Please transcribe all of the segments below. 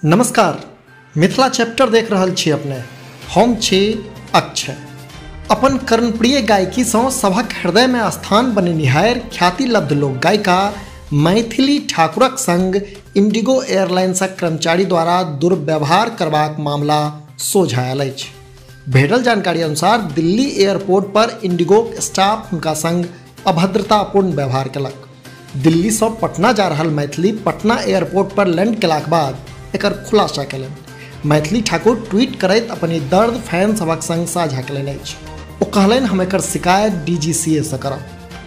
नमस्कार, मिथिला चैप्टर देख रहल छी अपने। हम छी अक्षय। अपन कर्णप्रिय गायकीसँ सभक हृदयमे स्थान बनेनिहार ख्यातिलब्ध लोक गायिका मैथिली ठाकुरक संग इंडिगो एयरलाइंसक कर्मचारी द्वारा दुर्व्यवहार करबाक मामला सोझा आयल अछि। भेटल जानकारी अनुसार दिल्ली एयरपोर्ट पर इंडिगोक स्टाफ हुनका संग अभद्रतापूर्ण व्यवहार केलक। दिल्लीसँ पटना जा रहल मैथिली पटना एयरपोर्ट पर लैंड केलाक बाद एकर खुलासा केलनि। मैथिली ठाकुर ट्वीट करैत अपन ई दर्द फैन सभक संग साझा केलनि अछि। ओ कहलनि, हम एकर शिकायत डीजीसीए सँ करब।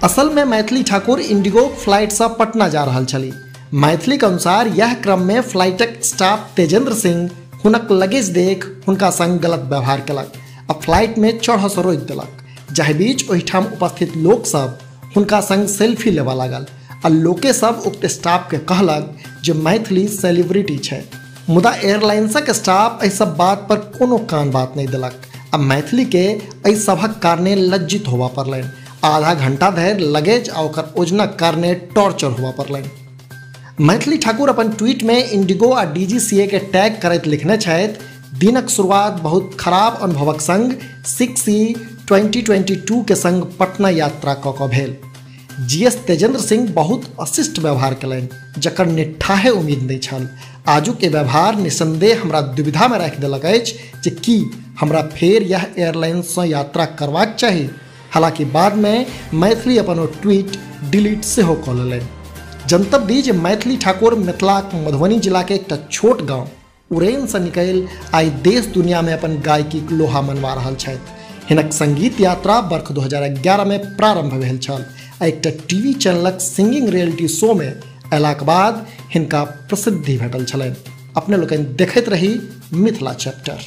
असल में मैथिली ठाकुर इंडिगो फ्लाइट से पटना जा रहल छली। मैथिली के अनुसार यह क्रम में फ्लाइटक स्टाफ तेजेंद्र सिंह हुनक लगेज देख हुनका संग गलत व्यवहार केलक आ फ्लाइट में चढ़ से रोकि देलक। जाहि बीच ओहिठाम उपस्थित लोक सब हुनका संग सेल्फी लेबऽ लागल आ लोके सब उक्त स्टाफ के कहलक जे मैथिली सेलिब्रिटी छै। मुदा एयरलाइंसक स्टाफ एहि सब बात पर कोनो कान बात नहीं देलक आ मैथिली के एहि सभक कारणे लज्जित होबऽ पड़लनि। आधा घंटा धरि लगेज आ ओकर ओजनक कारणे टॉर्चर होबऽ पड़लनि। मैथिली ठाकुर अपन ट्वीट में इंडिगो आ डीजीसीए के टैग करैत लिखने छथि, दिनक शुरुआत बहुत खराब अनुभवक संग 6/2022 के संग पटना यात्रा कऽ कऽ भेल। जीएस तेजेंद्र सिंह बहुत अशिष्ट व्यवहार केलनि, जकर निट्ठाहे उम्मीद नहि छल। आजुक के व्यवहार निसंदेह हमरा दुविधा में राखि देलक अछि जे की हमरा फेर यह एयरलाइंससँ यात्रा करबाक चाही। हालांकि बाद में मैथिली अपन ओ ट्वीट डिलीट सेहो कऽ लेलनि। जनतब दी जे मैथिली ठाकुर मिथिलाक मधुबनी जिलाके एकटा छोट गाँव उड़ैनसँ निकलि आइ देश दुनिया में अपन गायकीक लोहा मनवा रहल छथि। हिनक संगीत यात्रा वर्ष 2011 में प्रारंभ भेल छल आ एकटा टीवी चैनलक सिंगिंग रियलिटी शो में अयलाक बाद हिनका प्रसिद्धि भेटल छलनि। अपने लोकनि देखैत रही मिथिला चैप्टर।